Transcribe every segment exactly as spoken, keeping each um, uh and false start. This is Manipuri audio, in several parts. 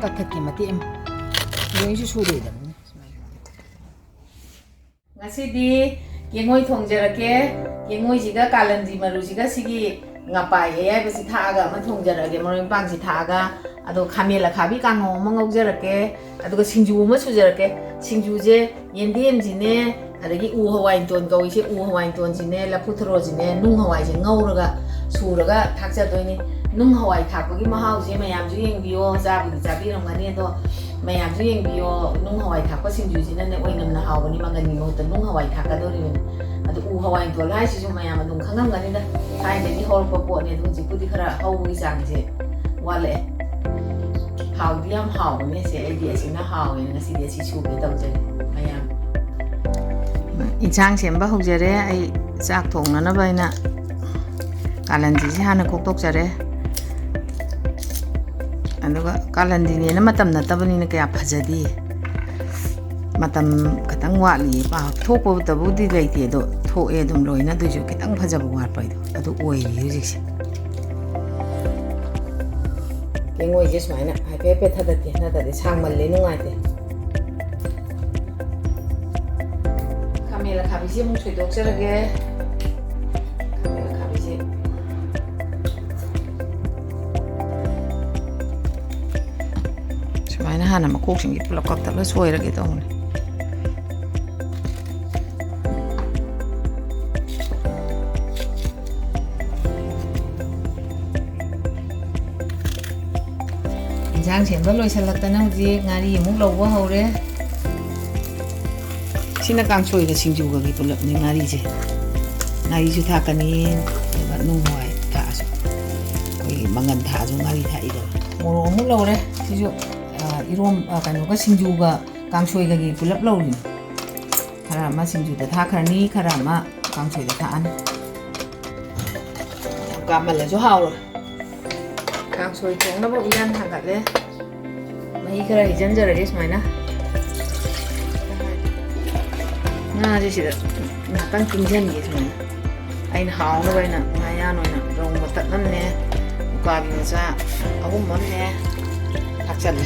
ꯀꯛꯊꯠꯀꯦ ꯃꯇꯦꯛ ꯑꯃ꯫ ꯂꯣꯏꯅꯁꯨ ꯁꯨꯔꯣꯏꯗꯕꯅꯤ꯫ ꯉꯁꯤꯗꯤ ꯀꯦꯡꯉꯣꯏ ꯊꯣꯡꯖꯔꯛꯀꯦ꯫ ꯀꯦꯡꯉꯣꯏꯁꯤꯒ ꯀꯥꯂꯟꯗꯤ ꯃꯔꯨꯁꯤꯒ ꯁꯤꯒꯤ ꯉꯄꯥꯏ ꯑꯌꯥꯏꯕꯁꯤ ꯊꯥꯛꯑꯒ ꯑꯃ ꯊꯣꯡꯖꯔꯛꯑꯒꯦ, ꯃꯔꯣꯏ ꯃꯄꯥꯡꯁꯤ ꯊꯥꯛꯑꯒ꯫ ꯑꯗꯣ ꯈꯥꯃꯦꯟ ꯑꯈꯥꯕꯤ ꯀꯥꯡꯍꯧ ꯑꯃ ꯉꯧꯖꯔꯛꯀꯦ꯫ ꯑꯗꯨꯒ ꯁꯤꯡꯖꯨ ꯑꯃ ꯁꯨꯖꯔꯛꯀꯦ꯫ ꯁꯤꯡꯖꯨꯁꯦ ꯌꯦꯟꯗꯦꯝꯁꯤꯅꯦ, ꯑꯗꯒꯤ ꯎ ꯍꯋꯥꯏ ꯇꯣꯟ ꯀꯧꯏꯁꯦ, ꯎ ꯍꯋꯥꯏ ꯇꯣꯟꯁꯤꯅꯦ, ꯂꯐꯨ ꯊꯔꯣꯁꯤꯅꯦ, ꯅꯨꯡ ꯍꯋꯥꯏꯁꯦ ꯉꯧꯔꯒ ꯁꯨꯔꯒ ꯊꯥꯛꯆꯗꯣꯏꯅꯤ꯫ ꯅꯨꯡ ꯍꯋꯥꯏ ꯊꯥꯛꯄꯒꯤ ꯃꯍꯥꯎꯁꯦ ꯃꯌꯥꯝꯁꯨ ꯌꯦꯡꯕꯤꯌꯣ, ꯆꯥꯕꯨꯗꯤ ꯆꯥꯕꯤꯔꯝꯒꯅꯤ, ꯑꯗꯣ ꯃꯌꯥꯝꯁꯨ ꯌꯦꯡꯕꯤꯌꯣ꯫ ꯅꯨꯡ ꯍꯋꯥꯏ ꯊꯥꯛꯄ ꯁꯤꯡꯖꯨꯁꯤꯅꯅꯦ ꯑꯣꯏꯅꯝꯅ ꯍꯥꯎꯕꯅꯤ, ꯃꯪꯒꯟꯒꯤ ꯃꯍꯨꯠꯇ ꯅꯨꯡ ꯍꯋꯥꯏ ꯊꯥꯛꯀꯗꯧꯔꯤꯕꯅꯤ꯫ ꯑꯗꯨ ꯎ ꯍꯋꯥꯏ ꯇꯣꯟ ꯍꯥꯏꯁꯤꯁꯨ ꯃꯌꯥꯝ ꯑꯗꯨꯝ ꯈꯪꯉꯝꯒꯅꯤꯗ, ꯊꯥꯏꯅꯗꯒꯤ ꯍꯧꯔꯛꯄ ꯄꯣꯠꯅꯦ꯫ ꯑꯗꯨ ꯍꯧꯖꯤꯛꯄꯨꯗꯤ ꯈꯔ ꯍꯧꯕꯒꯤ ꯆꯥꯡꯁꯦ ꯋꯥꯠꯂꯛꯑꯦ꯫ ꯍꯥꯎꯗꯤ ꯌꯥꯝ ꯍꯥꯎꯕꯅꯦ ꯁꯦ, ꯑꯩꯗꯤ ꯑꯁꯤꯅ ꯍꯥꯎꯋꯦꯅ ꯉꯁꯤꯗꯤ ꯑꯁꯤ ꯁꯨꯒꯦ ꯇꯧꯖꯔꯤ ꯃꯌꯥꯝ꯫ ꯏꯟꯁꯥꯡ ꯁꯦꯝꯕ ꯍꯧꯖꯔꯦ꯫ ꯑꯩ ꯆꯥꯛ ꯊꯣꯡꯅꯅꯕ ꯍꯥꯏꯅ ꯀꯥꯂꯟꯗꯤꯁꯦ ꯍꯥꯟꯅ ꯈꯣꯛꯇꯣꯛꯆꯔꯦ꯫ ꯑꯗꯨꯒ ꯀꯥꯂꯟꯗꯤꯅꯦꯅ ꯃꯇꯝ ꯅꯠꯇꯕꯅꯤꯅ ꯀꯌꯥ ꯐꯖꯗꯦ꯫ ꯃꯇꯝ ꯈꯤꯇꯪ ꯋꯥꯠꯂꯤꯌꯦ꯫ ꯄꯥ-, ꯊꯣꯛꯄꯇꯕꯨꯗꯤ ꯂꯩꯇꯦ, ꯑꯗꯣ ꯊꯣꯛꯑꯦ ꯑꯗꯨꯝ ꯂꯣꯏꯅ꯫ ꯑꯗꯨꯏꯁꯨ ꯈꯤꯇꯪ ꯐꯖꯕ ꯋꯥꯠꯄ ꯍꯥꯏꯗꯣ ꯑꯗꯨ ꯑꯣꯏꯔꯤꯌꯦ ꯍꯧꯖꯤꯛꯁꯦ꯫ ꯀꯦꯡꯉꯣꯏꯁꯦ ꯁꯨꯃꯥꯏꯅ ꯍꯥꯏꯐꯦꯠ ꯍꯥꯏꯐꯦꯠ ꯊꯥꯗꯠꯀꯦ, ꯅꯠꯇ꯭ꯔꯗꯤ ꯁꯥꯡꯃꯜꯂꯦ, ꯅꯨꯡꯉꯥꯏꯇꯦ꯫ ꯈꯥꯃꯦꯟ ꯑꯈꯥꯕꯤꯁꯦ ꯑꯃꯨꯛ ꯁꯣꯏꯗꯣꯛꯆꯔꯒꯦ꯫ ꯈꯥꯃꯦꯟ ꯑꯈꯥꯕꯤꯁꯦ ꯁꯨꯃꯥꯏꯅ ꯍꯥꯟꯅ ꯃꯈꯣꯛꯁꯤꯡꯁꯦ ꯄꯨꯂꯞ ꯀꯛꯊꯠꯂ ꯁꯣꯏꯔꯒꯦ ꯇꯧꯕꯅꯦ꯫ ꯏꯟꯁꯥꯡ ꯁꯦꯝꯕ ꯂꯣꯏꯁꯤꯜꯂꯛꯇꯅ ꯍꯧꯖꯤꯛ ꯉꯥꯔꯤ ꯑꯃꯨꯛ ꯂꯧꯕ ꯍꯧꯔꯦ꯫ ꯁꯤꯅ ꯀꯥꯡꯁꯣꯏꯒ ꯁꯤꯡꯖꯨꯒꯒꯤ ꯄꯨꯂꯞꯅꯤ ꯉꯥꯔꯤꯁꯦ꯫ ꯉꯥꯔꯤꯁꯨ ꯊꯥꯛꯀꯅꯤ, ꯑꯗꯨꯒ ꯅꯨꯡ ꯍꯋꯥꯏ ꯊꯥꯛꯑꯁꯨ, ꯑꯩꯈꯣꯏꯒꯤ ꯃꯪꯒꯟ ꯊꯥꯛꯑꯁꯨ ꯉꯥꯔꯤ ꯊꯥꯛꯏꯗꯅ꯫ ꯃꯣꯔꯣꯛ ꯑꯃꯨꯛ ꯂꯧꯔꯦ꯫ ꯁꯤꯁꯨ, ꯑ, ꯏꯔꯣꯝ-, ꯑ, ꯀꯩꯅꯣꯒ ꯁꯤꯡꯖꯨꯒ ꯀꯥꯡꯁꯣꯏꯒꯒꯤ ꯄꯨꯂꯞ ꯂꯧꯔꯤꯅꯤ꯫ ꯈꯔ ꯑꯃ ꯁꯤꯡꯖꯨꯗ ꯊꯥꯛꯈ꯭ꯔꯅꯤ, ꯈꯔ ꯑꯃ ꯀꯥꯡꯁꯣꯏꯗ ꯊꯥꯛꯑꯅꯤ꯫ ꯌꯥꯝ ꯀꯥꯃꯜꯂꯁꯨ ꯍꯥꯎꯔꯣꯏ꯫ ꯀꯥꯡꯁꯣꯏ ꯊꯣꯡꯅꯕ ꯎꯌꯥꯟ ꯊꯥꯡꯒꯠꯂꯦ꯫ ꯃꯍꯤ ꯈꯔ ꯍꯩꯖꯤꯟꯖꯔꯒꯦ ꯁꯨꯃꯥꯏꯅ꯫ ꯉꯥꯁꯦ ꯁꯤꯗ ꯉꯥꯛꯇꯪ ꯇꯤꯡꯁꯤꯟꯒꯦ ꯁꯨꯃꯥꯏꯅ꯫ ꯑꯩꯅ ꯍꯥꯎꯅꯕ ꯍꯥꯏꯅ ꯉꯥꯌꯥꯟ ꯑꯣꯏꯅ ꯔꯧ ꯃꯇꯠ ꯑꯃꯅꯦ, ꯎꯀꯥꯕꯤ ꯃꯆꯥ ꯑꯍꯨꯝ ꯑꯃꯅꯦ, ꯍꯥꯞꯆꯜꯂꯦ꯫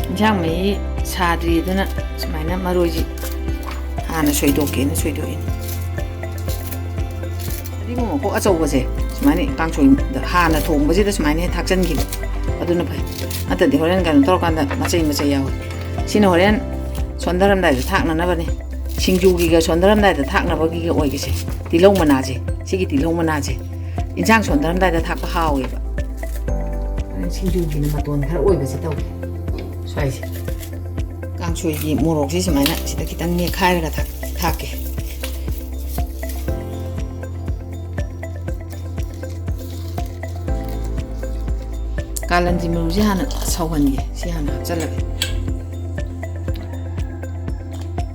ꯏꯟꯁꯥꯡ ꯃꯍꯤ ꯁꯥꯗ꯭ꯔꯤ, ꯑꯗꯨꯅ ꯁꯨꯃꯥꯏꯅ ꯃꯔꯣꯏꯁꯤ ꯍꯥꯟꯅ ꯁꯣꯏꯗꯣꯛꯀꯦꯅ ꯁꯣꯏꯗꯣꯛꯏꯅꯤ꯫ ꯐꯗꯤꯒꯣꯝ ꯃꯀꯣꯛ ꯑꯆꯧꯕꯁꯦ ꯁꯨꯃꯥꯏꯅ ꯀꯥꯡꯁꯣꯏꯗ ꯍꯥꯟꯅ ꯊꯣꯡꯕꯁꯤꯗ ꯁꯨꯃꯥꯏꯅ ꯍꯦꯛ ꯊꯥꯛꯆꯟꯈꯤꯕ, ꯑꯗꯨꯅ ꯐꯩ꯫ ꯅꯠꯇ꯭ꯔꯗꯤ ꯍꯣꯔꯦꯟ ꯀꯩꯅꯣ ꯇꯧꯔꯀꯥꯟꯗ ꯃꯆꯩ ꯃꯆꯩ ꯌꯥꯎꯋꯦ꯫ ꯁꯤꯅ ꯍꯣꯔꯦꯟ ꯁꯣꯟꯊꯔꯝꯗꯥꯏꯗ ꯊꯥꯛꯅꯅꯕꯅꯦ꯫ ꯁꯤꯡꯖꯨꯒꯤꯒ ꯁꯣꯟꯊꯔꯝꯗꯥꯏꯗ ꯊꯥꯛꯅꯕꯒꯤꯒ ꯑꯣꯏꯒꯁꯦ꯫ ꯇꯤꯜꯍꯧ ꯃꯅꯥꯁꯦ, ꯁꯤꯒꯤ ꯇꯤꯜꯍꯧ ꯃꯅꯥꯁꯦ ꯏꯟꯁꯥꯡ ꯁꯣꯟꯊꯔꯝꯗꯥꯏꯗ ꯊꯥꯛꯄ ꯍꯥꯎꯋꯦꯕ꯫ ꯍꯣꯔꯦꯟ ꯁꯤꯡꯖꯨꯒꯤꯅ ꯃꯇꯣꯟ ꯈꯔ ꯑꯣꯏꯕꯁꯦ ꯇꯧꯒꯦ꯫ ꯁ꯭ꯋꯥꯏꯁꯦ꯫ ꯀꯥꯡꯁꯣꯏꯒꯤ ꯃꯣꯔꯣꯛꯁꯤ ꯁꯨꯃꯥꯏꯅ ꯁꯤꯗ ꯈꯤꯇꯪ ꯃꯦꯠꯈꯥꯏꯔꯒ ꯊꯥꯛ-, ꯊꯥꯛꯀꯦ꯫ ꯀꯥꯂꯟꯗꯤ ꯃꯔꯨꯁꯦ ꯍꯥꯟꯅ ꯁꯧꯍꯟꯒꯦ꯫ ꯁꯤ ꯍꯥꯟꯅ ꯍꯥꯞꯆꯜꯂꯒꯦ꯫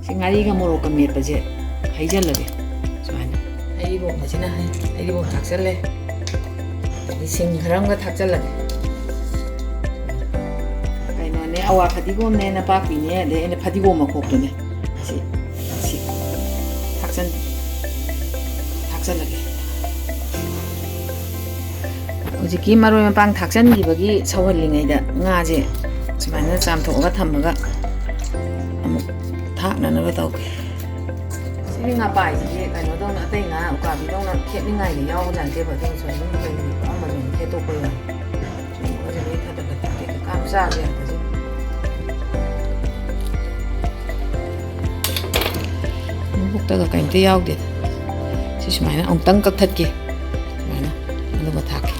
ꯁꯤ ꯉꯥꯔꯤꯒ ꯃꯣꯔꯣꯛꯀ ꯃꯦꯠꯄꯁꯦ ꯍꯩꯖꯜꯂꯒꯦ꯫ ꯁꯨꯃꯥꯏꯅ ꯍꯩꯔꯤꯕꯣꯞ ꯑꯁꯤꯅ ꯍꯩ-, ꯍꯩꯔꯤꯕꯣꯞ ꯊꯥꯛꯆꯜꯂꯦ꯫ ꯑꯗꯒꯤ ꯁꯤꯡ ꯈꯔ ꯑꯃꯒ ꯊꯥꯛꯆꯜꯂꯒꯦ꯫ ꯀꯩꯅꯣꯅꯦ, ꯑꯋꯥ ꯐꯗꯤꯒꯣꯝꯅꯦ, ꯅꯄꯥꯛꯄꯤꯅꯦ, ꯑꯗꯩ ꯑꯩꯅ ꯐꯗꯤꯒꯣꯝ ꯃꯈꯣꯛꯇꯨꯅꯦ꯫ ꯁꯤ, ꯁꯤ ꯊꯥꯛꯆꯟ-, ꯊꯥꯛꯆꯜꯂꯒꯦ꯫ ꯍꯧꯖꯤꯛꯀꯤ ꯃꯔꯣꯏ ꯃꯄꯥꯡ ꯊꯥꯛꯆꯟꯈꯤꯕꯒꯤ ꯁꯧꯍꯜꯂꯤꯉꯩꯗ ꯉꯥꯁꯦ ꯁꯨꯃꯥꯏꯅ ꯆꯥꯝꯊꯣꯛꯑꯒ ꯊꯝꯃꯒ ꯑꯃꯨꯛ ꯊꯥꯛꯅꯅꯕ ꯇꯧꯒꯦ꯫ ꯁꯤꯒꯤ ꯉꯥꯄꯥꯏꯁꯤꯗꯤ ꯀꯩꯅꯣꯗꯧꯅ, ꯑꯇꯩ ꯉꯥ ꯎꯀꯥꯕꯤꯗꯧꯅ ꯈꯦꯠꯅꯤꯡꯉꯥꯏꯗꯤ ꯌꯥꯎꯕꯖꯥꯠ ꯅꯠꯇꯦꯕ, ꯑꯗꯨꯒꯁꯨ ꯑꯗꯨꯝ ꯀꯩꯅꯣ ꯑꯃꯁꯨ ꯑꯗꯨꯝ ꯈꯦꯠꯇꯣꯛꯄ ꯌꯥꯏ꯫ ꯁꯨꯝ ꯑꯗꯨꯗꯩ ꯊꯥꯗꯠ ꯊꯥꯗꯠ ꯊꯥꯗꯠ ꯀꯥꯝ ꯆꯥꯕ ꯌꯥꯕꯁꯦ꯫ ꯃꯕꯨꯛꯇꯒ ꯀꯩꯝꯇ ꯌꯥꯎꯗꯦ꯫ ꯁꯤ ꯁꯨꯃꯥꯏꯅ ꯑꯃꯨꯛꯇꯪ ꯀꯛꯊꯠꯀꯦ꯫ ꯁꯨꯃꯥꯏꯅ꯫ ꯑꯗꯨꯒ ꯊꯥꯛꯀꯦ꯫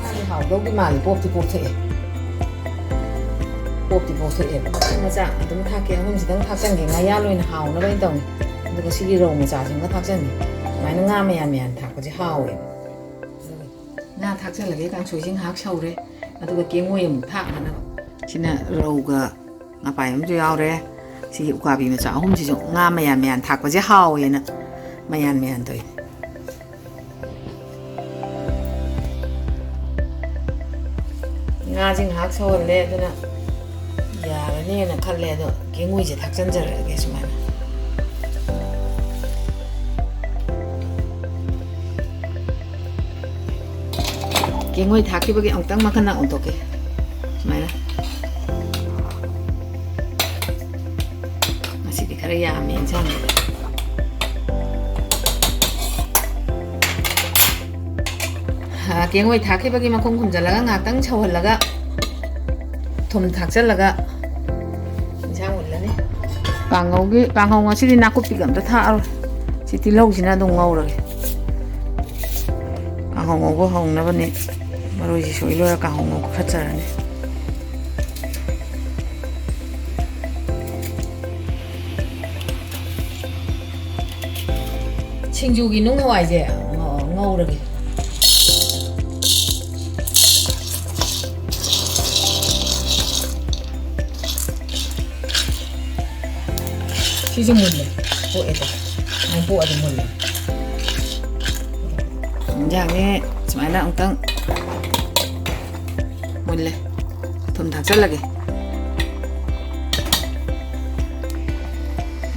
ꯉꯥꯗꯤ ꯍꯥꯎꯗꯧꯗꯤ ꯃꯥꯜꯂꯤ, ꯄꯣꯞꯇꯤ ꯄꯣꯞꯊꯣꯛꯑꯦ꯫ ꯄꯣꯞꯇꯤ ꯄꯣꯞꯊꯣꯛꯑꯦꯕ꯫ ꯃꯆꯥ ꯑꯗꯨꯝ ꯊꯥꯛꯀꯦ, ꯑꯍꯨꯝꯁꯤꯗꯪ ꯊꯥꯛꯆꯟꯒꯦ, ꯉꯥꯌꯥꯜ ꯑꯣꯏꯅ ꯍꯥꯎꯅꯕ ꯑꯩꯅ ꯇꯧꯅꯤ꯫ ꯑꯗꯨꯒ ꯁꯤꯒꯤ ꯔꯧ ꯃꯆꯥꯁꯤꯃꯒ ꯊꯥꯛꯆꯟꯒꯦ꯫ ꯁꯨꯃꯥꯏꯅ ꯉꯥ ꯃꯌꯥꯟ ꯃꯌꯥꯟ ꯊꯥꯛꯄꯁꯦ ꯍꯥꯎꯋꯦꯕ꯫ ꯉꯥ ꯊꯥꯛꯆꯜꯂꯒꯦ, ꯀꯥꯡꯁꯣꯏꯁꯤ ꯉꯥꯏꯍꯥꯛ ꯁꯧꯔꯦ꯫ ꯑꯗꯨꯒ ꯀꯦꯡꯉꯣꯏ ꯑꯃꯨꯛ ꯊꯥꯛꯅꯅꯕ꯫ ꯁꯤꯅ ꯔꯧꯒ ꯉꯥꯄꯥꯏ ꯑꯃꯁꯨ ꯌꯥꯎꯔꯦ꯫ ꯁꯤꯒꯤ ꯎꯀꯥꯕꯤ ꯃꯆꯥ ꯑꯍꯨꯝꯁꯤꯁꯨ ꯉꯥ ꯃꯌꯥꯟ ꯃꯌꯥꯟ ꯊꯥꯛꯄꯁꯦ ꯍꯥꯎꯋꯦꯅ ꯃꯌꯥꯟ ꯃꯌꯥꯟ ꯇꯧꯏ꯫ ꯉꯥꯁꯦ ꯉꯥꯏꯍꯥꯛ ꯁꯧꯍꯜꯂꯦ, ꯑꯗꯨꯅ ꯌꯥꯔꯅꯦꯅ ꯈꯜꯂꯦ꯫ ꯑꯗꯣ ꯀꯦꯡꯉꯣꯏꯁꯦ ꯊꯥꯛꯆꯟꯖꯔꯛꯑꯒꯦ ꯁꯨꯃꯥꯏꯅ꯫ ꯀꯦꯡꯉꯣꯏ ꯊꯥꯛꯈꯤꯕꯒꯤ ꯑꯃꯨꯛꯇꯪ ꯃꯈꯟ ꯑꯃꯨꯛ ꯑꯣꯟꯊꯣꯛꯀꯦ꯫ ꯁꯨꯃꯥꯏꯅ꯫ ꯉꯁꯤꯗꯤ ꯈꯔ ꯌꯥꯝꯃꯦ ꯏꯟꯁꯥꯡꯁꯦ꯫ ꯑꯥ, ꯀꯦꯡꯉꯣꯏ ꯊꯥꯛꯈꯤꯕꯒꯤ ꯃꯈꯨꯝ ꯈꯨꯝꯖꯤꯜꯂꯒ ꯉꯥꯏꯍꯥꯛꯇꯪ ꯁꯧꯍꯜꯂꯒ ꯊꯨꯝ ꯊꯥꯛꯆꯜꯂꯒ ꯏꯟꯁꯥꯡ ꯃꯨꯜꯂꯅꯤ꯫ ꯀꯥꯡꯍꯧꯒꯤ, ꯀꯥꯡꯍꯧ ꯉꯁꯤꯗꯤ ꯅꯥꯀꯨꯞꯄꯤꯒ ꯑꯝꯇ ꯊꯥꯛꯑꯔꯣꯏ꯫ ꯁꯤ ꯇꯤꯜꯍꯧꯁꯤꯅ ꯑꯗꯨꯝ ꯉꯧꯔꯒꯦ꯫ ꯀꯥꯡꯍꯧ ꯉꯧꯕ ꯍꯧꯅꯕꯅꯤ꯫ ꯃꯔꯣꯏꯁꯤ ꯁꯣꯏ ꯂꯣꯏꯔ ꯀꯥꯡꯍꯧ ꯉꯧ ꯈꯠꯆꯔꯅꯤ꯫ ꯁꯤꯡꯖꯨꯒꯤ ꯅꯨꯡ ꯍꯋꯥꯏꯁꯦ ꯉꯧꯔꯒꯦ꯫ ꯁꯤꯁꯨ ꯃꯨꯜꯂꯦ꯫ ꯄꯣꯛꯑꯦꯗ꯫ ꯁꯨꯃꯥꯏꯅ ꯄꯣꯛꯑꯗꯤ ꯃꯨꯜꯂꯦ꯫ ꯏꯟꯖꯥꯡꯁꯦ ꯁꯨꯃꯥꯏꯅ ꯑꯃꯨꯛꯇꯪ ꯃꯨꯜꯂꯦ꯫ ꯊꯨꯝ ꯊꯥꯛꯆꯜꯂꯒꯦ꯫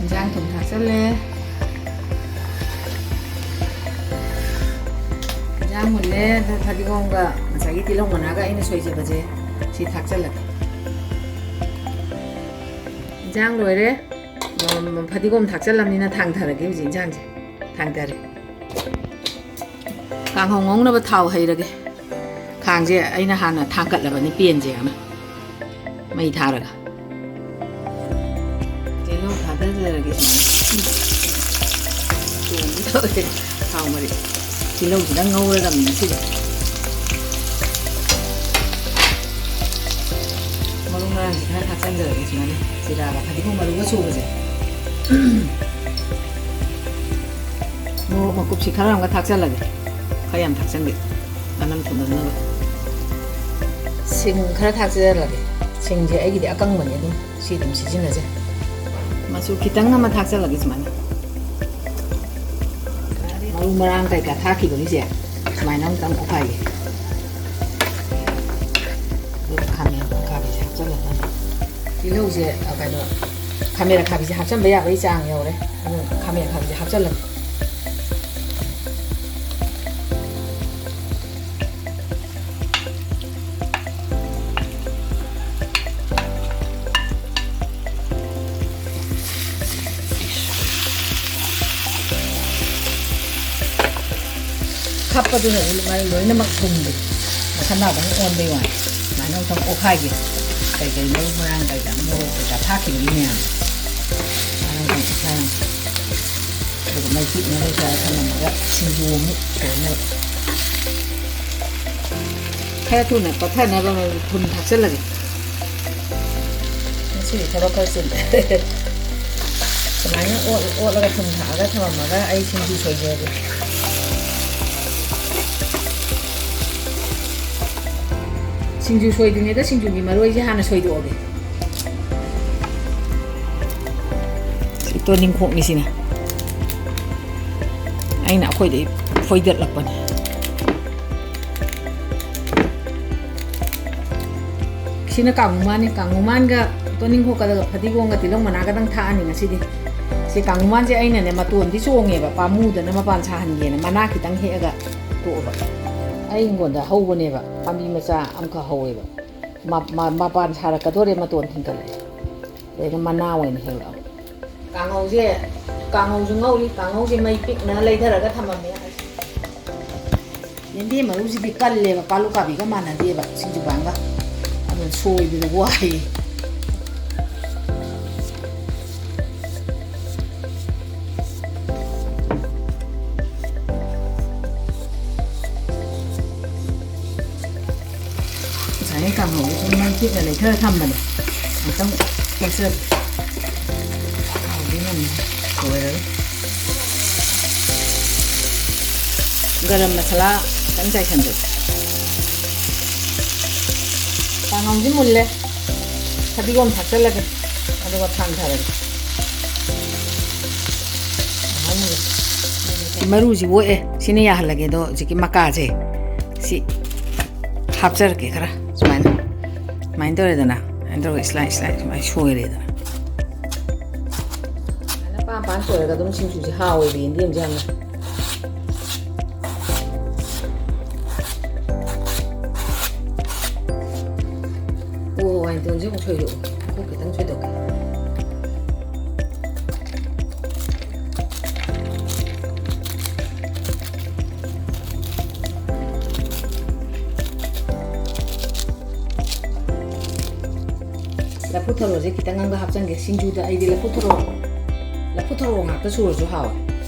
ꯏꯟꯖꯥꯡ ꯊꯨꯝ ꯊꯥꯛꯆꯜꯂꯦ꯫ ꯏꯟꯖꯥꯡ ꯃꯨꯜꯂꯦ꯫ ꯑꯗ ꯐꯗꯤꯒꯣꯝꯒ ꯉꯁꯥꯏꯒꯤ ꯇꯤꯜꯍꯧ ꯃꯅꯥꯒ ꯑꯩꯅ ꯁꯣꯏꯖꯕꯁꯦ ꯁꯤ ꯊꯥꯛꯆꯜꯂꯒꯦ꯫ ꯏꯟꯖꯥꯡ ꯂꯣꯏꯔꯦ꯫ ꯎꯝ, ꯐꯗꯤꯒꯣꯝ ꯊꯥꯛꯆꯜꯂꯕꯅꯤꯅ ꯊꯥꯡꯊꯔꯒꯦ ꯍꯧꯖꯤꯛ ꯏꯟꯖꯥꯡꯁꯦ꯫ ꯊꯥꯡꯊꯔꯦ꯫ ꯀꯥꯡꯍꯧ ꯉꯧꯅꯕ ꯊꯥꯎ ꯍꯩꯔꯒꯦ꯫ ꯈꯥꯡꯁꯦ ꯑꯩꯅ ꯍꯥꯟꯅ ꯊꯥꯡꯒꯠꯂꯕꯅꯤ ꯄꯦꯟꯁꯦ ꯍꯥꯏꯅ꯫ ꯃꯩ ꯊꯥꯔꯒ꯫ ꯇꯤꯜꯍꯧ ꯊꯥꯗꯖꯔꯒꯦ ꯁꯨꯃꯥꯏꯅ꯫ ꯊꯣꯡꯒꯦ ꯇꯧꯔꯦ꯫ ꯊꯥꯎ ꯃꯔꯤꯛ꯫ ꯇꯤꯜꯍꯧꯁꯤꯗ ꯉꯧꯔꯗꯕꯅꯤ ꯉꯁꯤꯗꯤ꯫ ꯃꯔꯨ ꯃꯔꯥꯡꯁꯤ ꯈꯔ ꯊꯥꯛꯆꯟꯖꯔꯒꯦ ꯁꯨꯃꯥꯏꯅ꯫ ꯖꯤꯔꯥꯒ ꯐꯗꯤꯒꯣꯝ ꯃꯔꯨꯒ ꯁꯨꯕꯁꯦ꯫ ꯃꯣꯔꯣꯛ ꯃꯀꯨꯞꯁꯤ ꯈꯔ ꯑꯃꯒ ꯊꯥꯛꯆꯜꯂꯒꯦ꯫ ꯈꯔ ꯌꯥꯝ ꯊꯥꯛꯆꯟꯒꯦ꯫ ꯃꯅꯝ ꯊꯣꯛꯅꯅꯕ꯫ ꯁꯤꯡ ꯈꯔ ꯊꯥꯛꯆꯜꯂꯒꯦ꯫ ꯁꯤꯡꯁꯦ ꯑꯩꯒꯤꯗꯤ ꯑꯀꯪꯕꯅꯦ ꯑꯗꯨꯝ꯫ ꯁꯤ ꯑꯗꯨꯝ ꯁꯤꯖꯤꯟꯅꯖꯩ꯫ ꯃꯆꯨ ꯈꯤꯇꯪ ꯑꯃ ꯊꯥꯛꯆꯜꯂꯒꯦ ꯁꯨꯃꯥꯏꯅ꯫ ꯃꯔꯨ ꯃꯔꯥꯡ ꯀꯩꯀꯥ ꯊꯥꯛꯈꯤꯕꯒꯤꯁꯦ ꯁꯨꯃꯥꯏꯅ ꯑꯃꯨꯛꯇꯪ ꯑꯣꯠꯈꯥꯏꯒꯦ꯫ ꯑꯗꯨꯒ ꯈꯥꯃꯦꯟ ꯑꯈꯥꯕꯤꯁꯦ ꯍꯥꯞꯆꯜꯂꯗꯕꯅꯤ꯫ ꯇꯤꯜꯍꯧꯁꯦ, ꯑ, ꯀꯩꯅꯣ, ꯈꯥꯃꯦꯟ ꯑꯈꯥꯕꯤꯁꯦ ꯍꯥꯞꯆꯟꯕ ꯌꯥꯕꯒꯤ ꯆꯥꯡ ꯌꯧꯔꯦ꯫ ꯑꯗꯨꯅ ꯈꯥꯃꯦꯟ ꯑꯈꯥꯕꯤꯁꯦ ꯍꯥꯞꯆꯜꯂꯒꯦ꯫ ꯍꯥꯞꯄꯗꯨꯅꯗꯤ ꯃꯥꯏ ꯂꯣꯏꯅꯃꯛ ꯊꯨꯝꯕꯅꯤ꯫ ꯃꯈꯟ ꯑꯗꯨꯝ ꯑꯣꯟꯕꯩ ꯋꯥꯅꯤ꯫ ꯁꯨꯃꯥꯏꯅ ꯑꯃꯨꯛꯇꯪ ꯑꯣꯠꯈꯥꯏꯒꯦ꯫ ꯀꯩꯀꯩ ꯃꯔꯨ ꯃꯔꯥꯡ ꯀꯩꯀꯥ ꯃꯣꯔꯣꯛ ꯀꯩꯀꯥ ꯊꯥꯛꯈꯤꯕꯒꯤ ꯃꯌꯥꯝꯗꯣ꯫ ꯁꯨꯃꯥꯏꯅ ꯑꯃꯨꯛꯇꯪ ꯑꯣꯠꯈꯥꯏꯔꯒ꯫ ꯑꯗꯨꯒ ꯃꯩ ꯄꯤꯛꯅ ꯂꯩꯊꯔ ꯊꯝꯃꯝꯃꯒ ꯁꯤꯡꯖꯨ ꯑꯃꯨꯛ ꯇꯧꯅꯕ꯫ ꯈꯔ ꯊꯨꯅ ꯄꯠꯊꯅꯕ ꯊꯨꯝ ꯊꯥꯛꯆꯜꯂꯒꯦ꯫ ꯉꯁꯤꯗꯤ ꯊꯕꯛ ꯈꯔ ꯆꯤꯜꯂꯦ꯫ ꯁꯨꯃꯥꯏꯅ ꯑꯣꯠ-, ꯑꯣꯠꯂꯒ ꯊꯨꯝ ꯊꯥꯛꯑꯒ ꯊꯝꯃꯝꯃꯒ ꯑꯩ ꯁꯤꯡꯖꯨ ꯁꯣꯏꯖꯒꯦ꯫ ꯁꯤꯡꯖꯨ ꯁꯣꯏꯗ꯭ꯔꯤꯉꯩꯗ ꯁꯤꯡꯖꯨꯒꯤ ꯃꯔꯣꯏꯁꯦ ꯍꯥꯟꯅ ꯁꯣꯏꯗꯣꯛꯑꯒꯦ꯫ ꯁꯤ ꯇꯣꯅꯤꯡꯈꯣꯛꯅꯤꯁꯤꯅ ꯑꯩꯅ ꯑꯩꯈꯣꯏꯗꯩ ꯐꯣꯏꯗꯠꯂꯛꯄꯅꯦ꯫ ꯁꯤꯅ ꯀꯥꯡꯉꯨꯃꯥꯟꯅꯤ꯫ ꯀꯥꯡꯉꯨꯃꯥꯟꯒ ꯇꯣꯅꯤꯡꯈꯣꯛꯀꯗꯒ ꯐꯗꯤꯒꯣꯝꯒ ꯇꯤꯜꯍꯧ ꯃꯅꯥꯒꯗꯪ ꯊꯥꯛꯑꯅꯤ ꯉꯁꯤꯗꯤ꯫ ꯁꯤ ꯀꯥꯡꯉꯨꯃꯥꯟꯁꯦ ꯑꯩꯅꯅꯦ ꯃꯇꯣꯟꯗꯤ ꯆꯣꯡꯉꯦꯕ, ꯄꯥꯝꯃꯨꯗꯅ ꯃꯄꯥꯟ ꯁꯥꯍꯟꯒꯦꯅ ꯃꯅꯥ ꯈꯤꯇꯪ ꯍꯦꯛꯑꯒ ꯇꯣꯛꯑꯕ꯫ ꯑꯩ ꯍꯤꯡꯒꯣꯜꯗ ꯍꯧꯕꯅꯦꯕ, ꯄꯥꯝꯕꯤ ꯃꯆꯥ ꯑꯃꯈꯛ ꯍꯧꯋꯦꯕ꯫ ꯃ-, ꯃ-, ꯃꯄꯥꯟ ꯁꯥꯔꯛꯀꯗꯣꯔꯦ, ꯃꯇꯣꯟ ꯊꯤꯡꯒꯠꯂꯛꯑꯦ꯫ ꯑꯗꯩꯗ ꯃꯅꯥ ꯑꯣꯏꯅ ꯍꯦꯛꯂꯛꯑꯕ꯫ ꯀꯥꯡꯍꯧꯁꯦ, ꯀꯥꯡꯍꯧꯁꯨ ꯉꯧꯔꯤ꯫ ꯀꯥꯡꯍꯧꯁꯦ ꯃꯩ ꯄꯤꯛꯅ ꯂꯩꯊꯔꯒ ꯊꯝꯃꯝꯃꯦ꯫ ꯌꯦꯟꯗꯦꯝ ꯃꯔꯨꯁꯤꯗꯤ ꯀꯜꯂꯦꯕ, ꯄꯥꯂꯨ ꯀꯥꯕꯤꯒ ꯃꯥꯟꯅꯗꯦꯕ, ꯁꯤꯡꯖꯨ ꯄꯥꯟꯒ꯫ ꯑꯗꯨꯅ ꯁꯣꯏꯕꯗ ꯋꯥꯏꯌꯦ꯫ ꯉꯁꯥꯏꯒꯤ ꯀꯥꯡꯍꯧꯗꯣ ꯁꯨꯝ ꯃꯩ ꯄꯤꯛꯅ ꯂꯩꯊꯔ ꯊꯝꯕꯅꯦ꯫ ꯑꯝꯇꯪ ꯇꯣꯠꯁꯤꯜꯂꯛꯀꯦ꯫ ꯍꯥꯎꯗꯤ ꯉꯝꯃꯦ꯫ ꯂꯣꯏꯔꯦ꯫ ꯒꯔꯝ ꯃꯁꯥꯂꯥ ꯈꯤꯇꯪ ꯆꯥꯏꯁꯟꯖꯒꯦ꯫ ꯀꯥꯡꯍꯧꯁꯤ ꯃꯨꯜꯂꯦ꯫ ꯐꯗꯤꯒꯣꯝ ꯊꯥꯛꯆꯜꯂꯒꯦ꯫ ꯑꯗꯨꯒ ꯊꯥꯡꯊꯔꯒꯦ꯫ ꯃꯔꯨꯁꯤ ꯑꯣꯛꯑꯦ꯫ ꯁꯤꯅ ꯌꯥꯍꯜꯂꯒꯦ꯫ ꯑꯗꯣ ꯍꯧꯖꯤꯛꯀꯤ ꯃꯀꯥꯁꯦ ꯁꯤ ꯍꯥꯞꯆꯔꯛꯀꯦ ꯈꯔ꯫ ꯁꯨꯃꯥꯏꯅ꯫ ꯁꯨꯃꯥꯏꯅ ꯇꯧꯔꯦꯗꯅ꯫ ꯁꯨꯃꯥꯏꯅ ꯇꯧꯔꯒ ꯁ꯭ꯂꯥꯏꯁ ꯁ꯭ꯂꯥꯏꯁ ꯁꯨꯃꯥꯏꯅ ꯁꯣꯏꯔꯦꯗꯅ꯫ ꯁꯨꯃꯥꯏꯅ ꯄꯥꯟ ꯄꯥꯟ ꯁꯣꯏꯔꯒ ꯑꯗꯨꯝ ꯁꯤꯡꯖꯨꯁꯦ ꯍꯥꯎꯋꯦꯕ ꯌꯦꯟꯗꯦꯝꯁꯦ ꯌꯥꯝꯅ꯫ ꯑꯣ, ꯍꯋꯥꯏ ꯃꯇꯣꯟꯁꯦ ꯑꯃꯨꯛ ꯁꯣꯏꯗꯣꯛꯑꯣ꯫ ꯃꯀꯨ ꯈꯤꯇꯪ ꯁꯣꯏꯗꯣꯛꯀꯦ꯫ ꯈꯤꯇꯪ ꯑꯃꯒ ꯍꯥꯞꯆꯤꯟꯒꯦ꯫ ꯁꯤꯡꯖꯨꯗ ꯑꯩꯗꯤ ꯂꯐꯨ ꯊꯔꯣ, ꯂꯐꯨ ꯊꯔꯣ ꯉꯥꯛꯇ ꯁꯨꯔꯁꯨ ꯍꯥꯎꯋꯦ꯫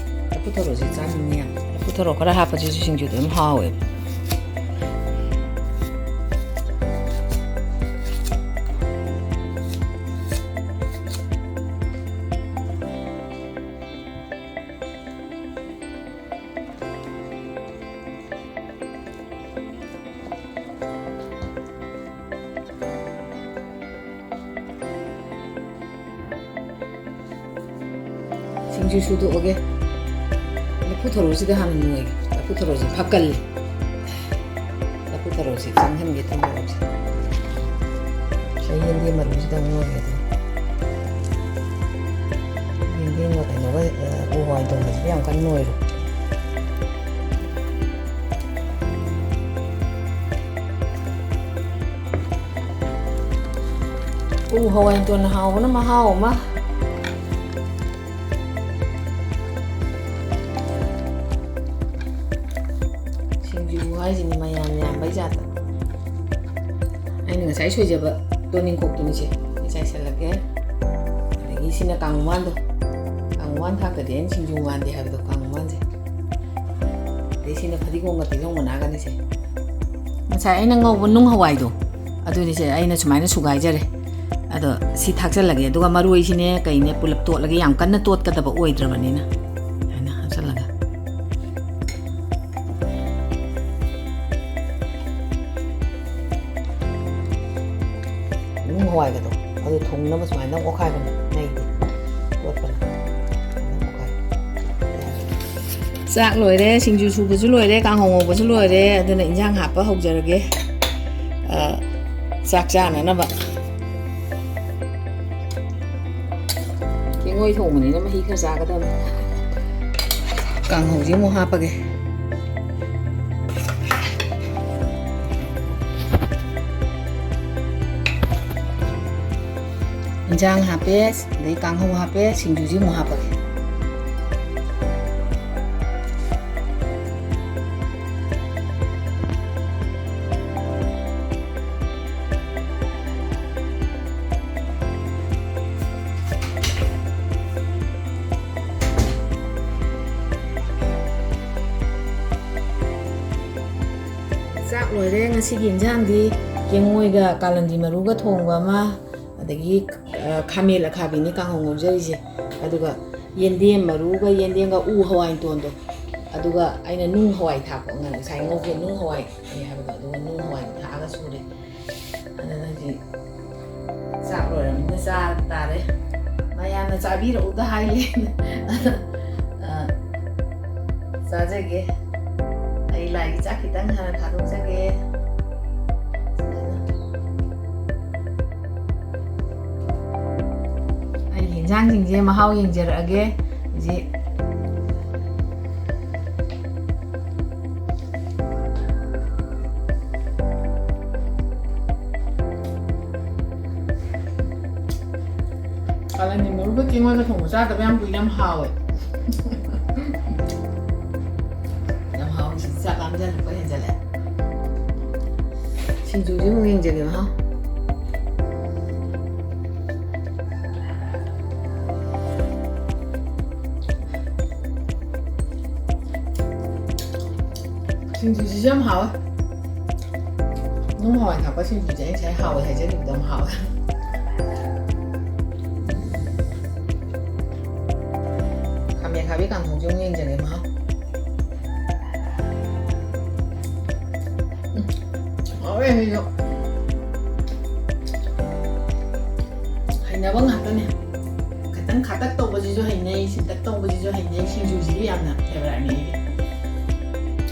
ꯂꯐꯨ ꯊꯔꯣꯁꯦ ꯆꯥꯅꯤꯡꯉꯤ ꯌꯥꯝ꯫ ꯂꯐꯨ ꯊꯔꯣ ꯈꯔ ꯍꯥꯞꯄꯁꯤꯁꯨ ꯁꯤꯡꯖꯨꯗ ꯑꯗꯨꯝ ꯍꯥꯎꯋꯦꯕ꯫ ꯁꯤꯡꯖꯨ ꯁꯨꯗꯣꯛꯑꯒꯦ꯫ ꯂꯐꯨ ꯊꯔꯣꯁꯤꯗ ꯍꯥꯟꯅ ꯅꯣꯏꯒꯦ꯫ ꯂꯐꯨ ꯊꯔꯣꯁꯦ ꯐꯛꯀꯜꯂꯤ꯫ ꯂꯐꯨ ꯊꯔꯣꯁꯦ ꯆꯪꯍꯟꯒꯦ ꯊꯝꯃꯣꯔꯣꯛꯁꯦ꯫ ꯁꯤ ꯌꯦꯟꯗꯦꯝ ꯃꯔꯨꯁꯤꯗ ꯑꯃꯨꯛ ꯅꯣꯏꯒꯦ ꯑꯗꯨ꯫ ꯌꯦꯟꯗꯦꯝꯒ ꯀꯩꯅꯣꯒ, ꯑ, ꯎ ꯍꯋꯥꯏ ꯊꯣꯡꯕꯁꯤꯗꯤ ꯌꯥꯝ ꯀꯟꯅ ꯅꯣꯏꯔꯣꯏ꯫ ꯎ ꯍꯋꯥꯏ ꯇꯣꯟꯅ ꯍꯥꯎꯕꯅ ꯃꯍꯥꯎ ꯑꯃ꯫ ꯁꯤꯡꯖꯨ ꯍꯥꯏꯁꯤꯅꯤ ꯃꯌꯥꯟ ꯌꯥꯝꯕꯩ ꯖꯥꯠꯇ꯫ ꯑꯩꯅ ꯉꯁꯥꯏ ꯁꯣꯏꯖꯕ ꯇꯣꯅꯤꯡꯈꯣꯛꯇꯨꯅꯤꯁꯦ꯫ ꯆꯥꯏꯁꯜꯂꯒꯦ꯫ ꯑꯗꯒꯤ ꯁꯤꯅ ꯀꯥꯡꯃꯥꯟꯗꯣ꯫ ꯀꯥꯡꯃꯥꯟ ꯊꯥꯛꯇꯗꯤ ꯑꯩꯅ ꯁꯤꯡꯖꯨ ꯃꯥꯟꯗꯦ ꯍꯥꯏꯕꯗꯣ, ꯀꯥꯡꯃꯥꯟꯁꯦ꯫ ꯑꯗꯩ ꯁꯤꯅ ꯐꯗꯤꯒꯣꯝꯒ ꯇꯤꯜꯍꯧ ꯃꯅꯥꯒꯅꯤꯁꯦ꯫ ꯉꯁꯥꯏ ꯑꯩꯅ ꯉꯧꯕ ꯅꯨꯡ ꯍꯋꯥꯏꯗꯣ, ꯑꯗꯨꯅꯤꯁꯦ ꯑꯩꯅ ꯁꯨꯃꯥꯏꯅ ꯁꯨꯒꯥꯏꯖꯔꯦ꯫ ꯑꯗꯣ ꯁꯤ ꯊꯥꯛꯆꯜꯂꯒꯦ꯫ ꯑꯗꯨꯒ ꯃꯔꯣꯏꯁꯤꯅꯦ ꯀꯩꯅꯦ ꯄꯨꯂꯞ ꯇꯣꯠꯂꯒꯦ, ꯌꯥꯝ ꯀꯟꯅ ꯇꯣꯠꯀꯗꯕ ꯑꯣꯏꯗ꯭ꯔꯕꯅꯤꯅ꯫ ꯁꯨꯃꯥꯏꯅ ꯍꯥꯞꯆꯜꯂꯒ꯫ ꯅꯨꯡ ꯍꯋꯥꯏꯒꯗꯣ ꯑꯗꯨ ꯊꯣꯡꯅꯕ ꯁꯨꯃꯥꯏꯅ ꯑꯣꯠꯈꯥꯏꯕꯅꯦ꯫ ꯅꯩꯗꯤ ꯇꯣꯠꯄꯅ꯫ ꯁꯨꯃꯥꯏꯅ ꯑꯣꯠꯈꯥꯏ꯫ ꯆꯥꯛ ꯂꯣꯏꯔꯦ, ꯁꯤꯡꯖꯨ ꯁꯨꯕꯁꯨ ꯂꯣꯏꯔꯦ, ꯀꯥꯡꯍꯧ ꯉꯧꯕꯁꯨ ꯂꯣꯏꯔꯦ꯫ ꯑꯗꯨꯅ ꯏꯟꯖꯥꯡ ꯍꯥꯞꯄ ꯍꯧꯖꯔꯒꯦ꯫ ꯑ, ꯆꯥꯛ ꯆꯥꯅꯅꯕ꯫ ꯀꯦꯡꯉꯣꯏ ꯊꯣꯡꯕꯅꯤꯅ ꯃꯍꯤ ꯈꯔ ꯆꯥꯒꯗꯕꯅꯤ꯫ ꯀꯥꯡꯍꯧꯁꯤ ꯑꯃꯨꯛ ꯍꯥꯞꯄꯒꯦ꯫ ꯏꯟꯖꯥꯡ ꯍꯥꯞꯄꯦ, ꯑꯗꯩ ꯀꯥꯡꯍꯧ ꯍꯥꯞꯄꯦ, ꯁꯤꯡꯖꯨꯁꯤ ꯑꯃꯨꯛ ꯍꯥꯞꯄꯒꯦ꯫ ꯂꯣꯏꯔꯦ ꯉꯁꯤꯒꯤ ꯏꯟꯖꯥꯡꯗꯤ꯫ ꯀꯦꯡꯉꯣꯏꯒ ꯀꯥꯂꯟꯗꯤ ꯃꯔꯨꯒ ꯊꯣꯡꯕ ꯑꯃ, ꯑꯗꯒꯤ, ꯑ, ꯈꯥꯃꯦꯟ ꯑꯈꯥꯕꯤꯅꯤ ꯀꯥꯡꯍꯧ ꯉꯧꯖꯔꯤꯁꯦ꯫ ꯑꯗꯨꯒ ꯌꯦꯟꯗꯦꯝ ꯃꯔꯨꯒ ꯌꯦꯟꯗꯦꯝꯒ ꯎ ꯍꯋꯥꯏ ꯃꯇꯣꯟꯗꯣ, ꯑꯗꯨꯒ ꯑꯩꯅ ꯅꯨꯡ ꯍꯋꯥꯏ ꯊꯥꯛꯄ, ꯉ-, ꯉꯁꯥꯏ ꯉꯧꯕ ꯅꯨꯡ ꯍꯋꯥꯏ ꯂꯩ ꯍꯥꯏꯕꯗꯣ, ꯑꯗꯨꯒ ꯅꯨꯡ ꯍꯋꯥꯏꯗꯣ ꯊꯥꯛꯑꯒ ꯁꯨꯔꯦ꯫ ꯑꯗꯨꯅ ꯍꯧꯖꯤꯛ ꯆꯥꯛ ꯂꯣꯏꯔꯕꯅꯤꯅ ꯆꯥ ꯇꯥꯔꯦ꯫ ꯃꯌꯥꯝꯅ ꯆꯥꯕꯤꯔꯛꯎꯗ ꯍꯥꯏꯂꯦ꯫ ꯑꯗꯣ, ꯑ, ꯆꯥꯖꯒꯦ꯫ ꯑꯩ ꯂꯥꯏꯒꯤ ꯆꯥꯛ ꯈꯤꯇꯪ ꯍꯥꯟꯅ ꯊꯥꯗꯣꯛꯆꯒꯦ꯫ ꯑꯩꯒꯤ ꯏꯟꯖꯥꯡꯁꯤꯡꯁꯦ ꯃꯍꯥꯎ ꯌꯦꯡꯖꯔꯛꯑꯒꯦ ꯍꯧꯖꯤꯛ꯫ ꯀꯥꯂꯟꯒꯤ ꯃꯔꯨꯒ ꯀꯦꯡꯉꯣꯏꯒ ꯊꯣꯡꯕ ꯆꯥꯗꯕ ꯌꯥꯝ ꯀꯨꯏꯔꯦ, ꯌꯥꯝ ꯍꯥꯎꯋꯦ꯫ ꯌꯥꯝ ꯍꯥꯎꯋꯦ, ꯁꯤꯗꯤ ꯆꯥꯛ ꯂꯥꯝꯖꯜꯂꯛꯄ ꯍꯦꯟꯖꯜꯂꯛꯑꯦ꯫ ꯁꯤꯡꯖꯨꯁꯤ ꯑꯃꯨꯛ ꯌꯦꯡꯖꯒꯦ ꯃꯍꯥꯎ꯫ ꯁꯤꯡꯖꯨꯁꯤꯁꯨ ꯌꯥꯝ ꯍꯥꯎꯋꯦ꯫ ꯅꯨꯡ ꯍꯋꯥꯏ ꯊꯥꯛꯄ ꯁꯤꯡꯖꯨꯁꯦ ꯑꯩ ꯉꯁꯥꯏ ꯍꯥꯎꯋꯦ ꯍꯥꯏꯖꯈꯤꯕꯗꯣ ꯌꯥꯝ ꯍꯥꯎꯋꯦ꯫ ꯈꯥꯃꯦꯟ ꯑꯈꯥꯕꯤ ꯀꯥꯡꯍꯧꯁꯦ ꯑꯃꯨꯛ ꯌꯦꯡꯖꯒꯦ ꯃꯍꯥꯎ꯫ ꯎꯝ, ꯍꯥꯎꯋꯦ ꯁꯤꯁꯨ꯫ ꯍꯩꯅꯕ ꯉꯥꯛꯇꯅꯦ꯫ ꯈꯤꯇꯪ ꯈꯥꯇꯛ ꯇꯧꯕꯁꯤꯁꯨ ꯍꯩꯅꯩ, ꯁꯤꯟꯇꯛ ꯇꯧꯕꯁꯤꯁꯨ ꯍꯩꯅꯩ, ꯁꯤꯡꯖꯨꯁꯤꯗꯤ ꯌꯥꯝꯅ favouriteꯅꯦ ꯑꯩꯒꯤ꯫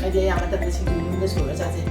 ꯑꯩꯗꯤ ꯑꯌꯥꯝꯕ ꯃꯇꯝꯗ ꯁꯤꯡꯖꯨ ꯌꯨꯝꯗ ꯁꯨꯔ ꯆꯥꯖꯩ꯫